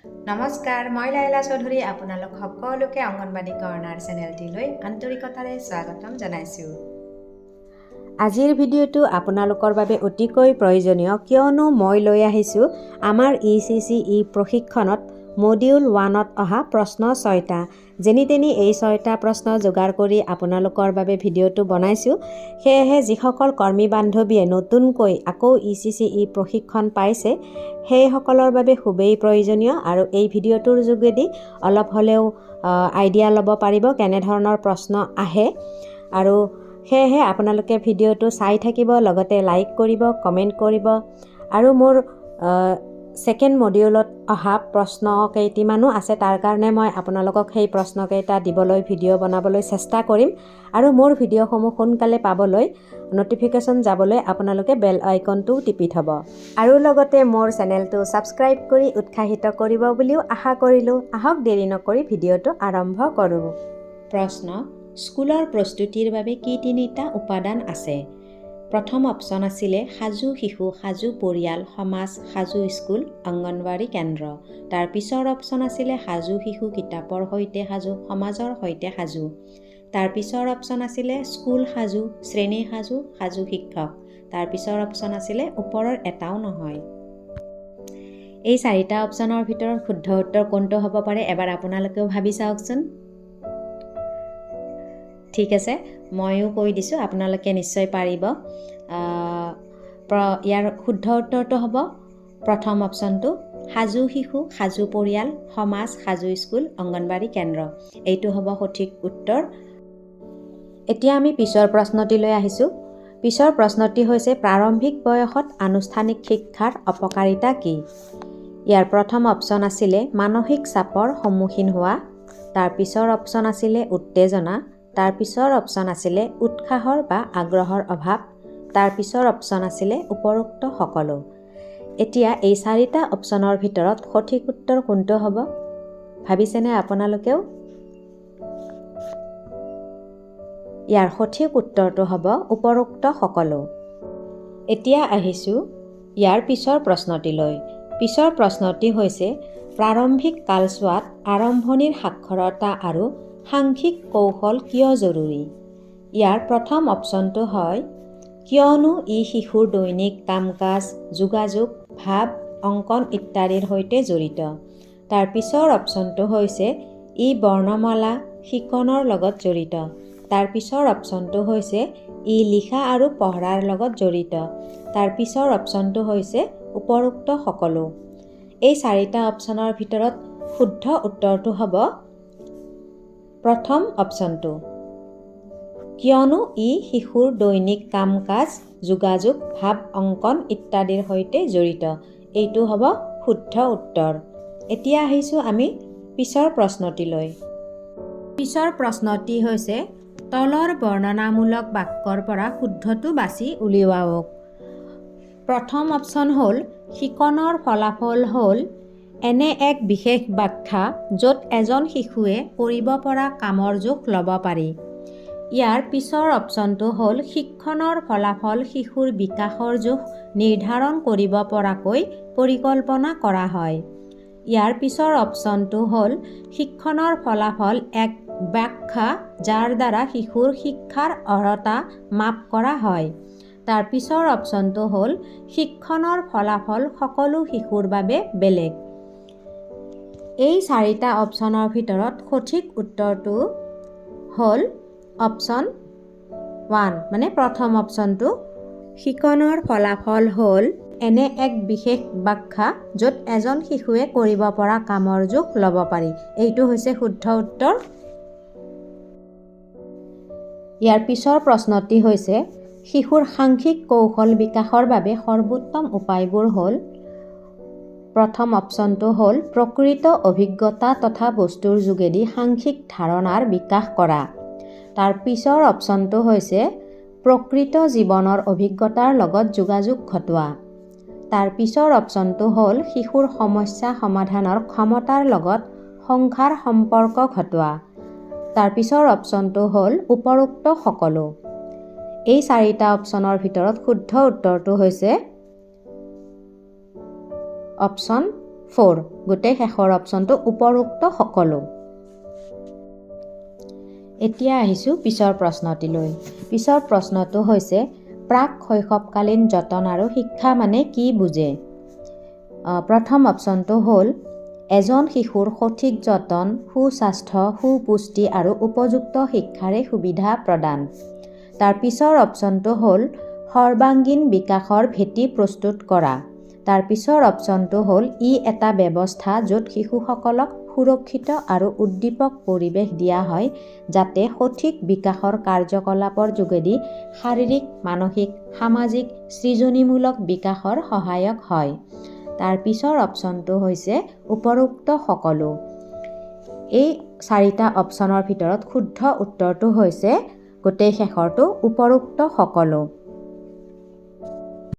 নমস্কাৰ, মই লাইলা চৌধুৰী আপোনালোক সকলোকে অংগনবাড়ী কৰ্ণাৰ চেনেলটিলৈ আন্তৰিকতাৰে স্বাগতম জনাইছোঁ। আজিৰ ভিডিঅ'টো আপোনালোকৰ বাবে অতিকৈ প্ৰয়োজনীয়, কিয়নো মই লৈ আহিছোঁ আমাৰ ইচিচিই প্ৰশিক্ষণত মডিউল 1ত অহা প্ৰশ্ন ছয়টা। যেনি তেনি এই ছয়টা প্ৰশ্ন যোগাৰ কৰি আপোনালোকৰ বাবে ভিডিঅ'টো বনাইছোঁ। সেয়েহে যিসকল কৰ্মী বান্ধৱীয়ে নতুনকৈ আকৌ ইচিচিই প্ৰশিক্ষণ পাইছে, সেইসকলৰ বাবে খুবেই প্ৰয়োজনীয় আৰু এই ভিডিঅ'টোৰ যোগেদি অলপ হ'লেও আইডিয়া ল'ব পাৰিব কেনেধৰণৰ প্ৰশ্ন আহে। আৰু সেয়েহে আপোনালোকে ভিডিঅ'টো চাই থাকিব, লগতে লাইক কৰিব, কমেণ্ট কৰিব। আৰু মোৰ ছেকেণ্ড মডিউলত অহা প্ৰশ্ন কেইটিমানো আছে, তাৰ কাৰণে মই আপোনালোকক সেই প্ৰশ্নকেইটা দিবলৈ ভিডিঅ' বনাবলৈ চেষ্টা কৰিম। আৰু মোৰ ভিডিঅ'সমূহ সোনকালে পাবলৈ, ন'টিফিকেশ্যন যাবলৈ আপোনালোকে বেল আইকনটোও টিপি থ'ব আৰু লগতে মোৰ চেনেলটো ছাবস্ক্ৰাইব কৰি উৎসাহিত কৰিব বুলিও আশা কৰিলোঁ। আহক, দেৰি নকৰি ভিডিঅ'টো আৰম্ভ কৰোঁ। প্ৰশ্ন: স্কুলৰ প্ৰস্তুতিৰ বাবে কি তিনিটা উপাদান আছে? প্ৰথম অপশ্যন আছিলে সাজু শিশু, সাজু পৰিয়াল, সমাজ, সাজু স্কুল, অংগনবাড়ী কেন্দ্ৰ। তাৰ পিছৰ অপশ্যন আছিলে সাজু শিশু, কিতাপৰ সৈতে সাজু, সমাজৰ সৈতে সাজু। তাৰ পিছৰ অপশ্যন আছিলে স্কুল সাজু, শ্ৰেণী সাজু, সাজু শিক্ষক। তাৰ পিছৰ অপশ্যন আছিলে ওপৰৰ এটাও নহয়। এই চাৰিটা অপশ্যনৰ ভিতৰত শুদ্ধ উত্তৰ কোনটো হ'ব পাৰে, এবাৰ আপোনালোকেও ভাবি চাওকচোন। ঠিক আছে, ময়ো কৈ দিছোঁ, আপোনালোকে নিশ্চয় পাৰিব। ইয়াৰ শুদ্ধ উত্তৰটো হ'ব প্ৰথম অপশ্যনটো, সাজু শিশু, সাজু পৰিয়াল, সমাজ, সাজু স্কুল, অংগনবাড়ী কেন্দ্ৰ। এইটো হ'ব সঠিক উত্তৰ। এতিয়া আমি পিছৰ প্ৰশ্নটিলৈ আহিছোঁ। পিছৰ প্ৰশ্নটি হৈছে, প্ৰাৰম্ভিক বয়সত আনুষ্ঠানিক শিক্ষাৰ অপকাৰিতা কি? ইয়াৰ প্ৰথম অপশ্যন আছিলে মানসিক চাপৰ সন্মুখীন হোৱা, তাৰ পিছৰ অপশ্যন আছিলে উত্তেজনা, তাৰ পিছৰ অপশ্যন আছিলে উৎসাহৰ বা আগ্ৰহৰ অভাৱ, তাৰ পিছৰ অপশ্যন আছিলে উপৰোক্ত সকলো। এতিয়া এই চাৰিটা অপশ্যনৰ ভিতৰত সঠিক উত্তৰ কোনটো হ'ব, ভাবিছেনে আপোনালোকেও? ইয়াৰ সঠিক উত্তৰটো হ'ব উপৰোক্ত সকলো। এতিয়া আহিছোঁ ইয়াৰ পিছৰ প্ৰশ্নটিলৈ। পিছৰ প্ৰশ্নটি হৈছে, প্ৰাৰম্ভিক কালছোৱাত আৰম্ভণিৰ সাক্ষৰতা আৰু সাংখ্যিক কৌশল কিয় জৰুৰী? ইয়াৰ প্ৰথম অপশ্যনটো হয়, কিয়নো ই শিশুৰ দৈনিক কাম কাজ, যোগাযোগ, ভাৱ অংকন ইত্যাদিৰ সৈতে জড়িত। তাৰ পিছৰ অপশ্যনটো হৈছে ই বৰ্ণমালা শিকনৰ লগত জড়িত। তাৰ পিছৰ অপশ্যনটো হৈছে ই লিখা আৰু পঢ়াৰ লগত জড়িত। তাৰ পিছৰ অপশ্যনটো হৈছে উপৰোক্ত সকলো। এই চাৰিটা অপশ্যনৰ ভিতৰত শুদ্ধ উত্তৰটো হ'ব প্ৰথম অপশ্যনটো, কিয়নো ই শিশুৰ দৈনিক কাম কাজ, যোগাযোগ, ভাৱ অংকন ইত্যাদিৰ সৈতে জড়িত। এইটো হ'ব শুদ্ধ উত্তৰ। এতিয়া আহিছোঁ আমি পিছৰ প্ৰশ্নটিলৈ। পিছৰ প্ৰশ্নটি হৈছে, তলৰ বৰ্ণনামূলক বাক্যৰ পৰা শুদ্ধটো বাছি উলিয়াওক। প্ৰথম অপশ্যন হ'ল, শিকনৰ ফলাফল হ'ল এনে এক বিশেষ ব্যাখ্যা য'ত এজন শিশুৱে কৰিব পৰা কামৰ জোখ ল'ব পাৰি। ইয়াৰ পিছৰ অপশ্যনটো হ'ল, শিক্ষণৰ ফলাফল শিশুৰ বিকাশৰ জোখ নিৰ্ধাৰণ কৰিব পৰাকৈ পৰিকল্পনা কৰা হয়। ইয়াৰ পিছৰ অপশ্যনটো হ'ল, শিক্ষণৰ ফলাফল এক ব্যাখ্যা যাৰ দ্বাৰা শিশুৰ শিক্ষাৰ অৰ্হতা মাপ কৰা হয়। তাৰ পিছৰ অপশ্যনটো হ'ল, শিক্ষণৰ ফলাফল সকলো শিশুৰ বাবে বেলেগ। এই চাৰিটা অপশ্যনৰ ভিতৰত সঠিক উত্তৰটো হ'ল অপশ্যন 1, মানে প্ৰথম অপশ্যনটো, শিকনৰ ফলাফল হ'ল এনে এক বিশেষ ব্যাখ্যা য'ত এজন শিশুৱে কৰিব পৰা কামৰ জোখ ল'ব পাৰি। এইটো হৈছে শুদ্ধ উত্তৰ। ইয়াৰ পিছৰ প্ৰশ্নটি হৈছে, শিশুৰ সাংখ্যিক কৌশল বিকাশৰ বাবে সৰ্বোত্তম উপায়বোৰ হ'ল? প্ৰথম অপশ্যনটো হ'ল প্ৰকৃত অভিজ্ঞতা তথা বস্তুৰ যোগেদি সাংখ্যিক ধাৰণাৰ বিকাশ কৰা। তাৰ পিছৰ অপশ্যনটো হৈছে প্ৰকৃত জীৱনৰ অভিজ্ঞতাৰ লগত যোগাযোগ ঘটোৱা। তাৰ পিছৰ অপশ্যনটো হ'ল শিশুৰ সমস্যা সমাধানৰ ক্ষমতাৰ লগত সংখ্যাৰ সম্পৰ্ক ঘটোৱা। তাৰ পিছৰ অপশ্যনটো হ'ল উপৰোক্ত সকলো। এই চাৰিটা অপশ্যনৰ ভিতৰত শুদ্ধ উত্তৰটো হৈছে অপশ্যন ফ'ৰ, গোটেই শেষৰ অপশ্যনটো উপৰোক্ত সকলো। এতিয়া আহিছোঁ পিছৰ প্ৰশ্নটিলৈ। পিছৰ প্ৰশ্নটো হৈছে, প্ৰাক শৈশৱকালীন যতন আৰু শিক্ষা মানে কি বুজে? প্ৰথম অপশ্যনটো হ'ল এজন শিশুৰ সঠিক যতন, সুস্বাস্থ্য, সুপুষ্টি আৰু উপযুক্ত শিক্ষাৰে সুবিধা প্ৰদান। তাৰ পিছৰ অপশ্যনটো হ'ল সৰ্বাংগীন বিকাশৰ ভেটি প্ৰস্তুত কৰা। তাৰ পিছৰ অপশ্যনটো হ'ল ই এটা ব্যৱস্থা য'ত শিশুসকলক সুৰক্ষিত আৰু উদ্দীপক পৰিৱেশ দিয়া হয়, যাতে সঠিক বিকাশৰ কাৰ্যকলাপৰ যোগেদি শাৰীৰিক, মানসিক, সামাজিক, সৃজনীমূলক বিকাশৰ সহায়ক হয়। তাৰ পিছৰ অপশ্যনটো হৈছে উপৰোক্ত সকলো। এই চাৰিটা অপশ্যনৰ ভিতৰত শুদ্ধ উত্তৰটো হৈছে গোটেই শেষৰটো, উপৰোক্ত সকলো।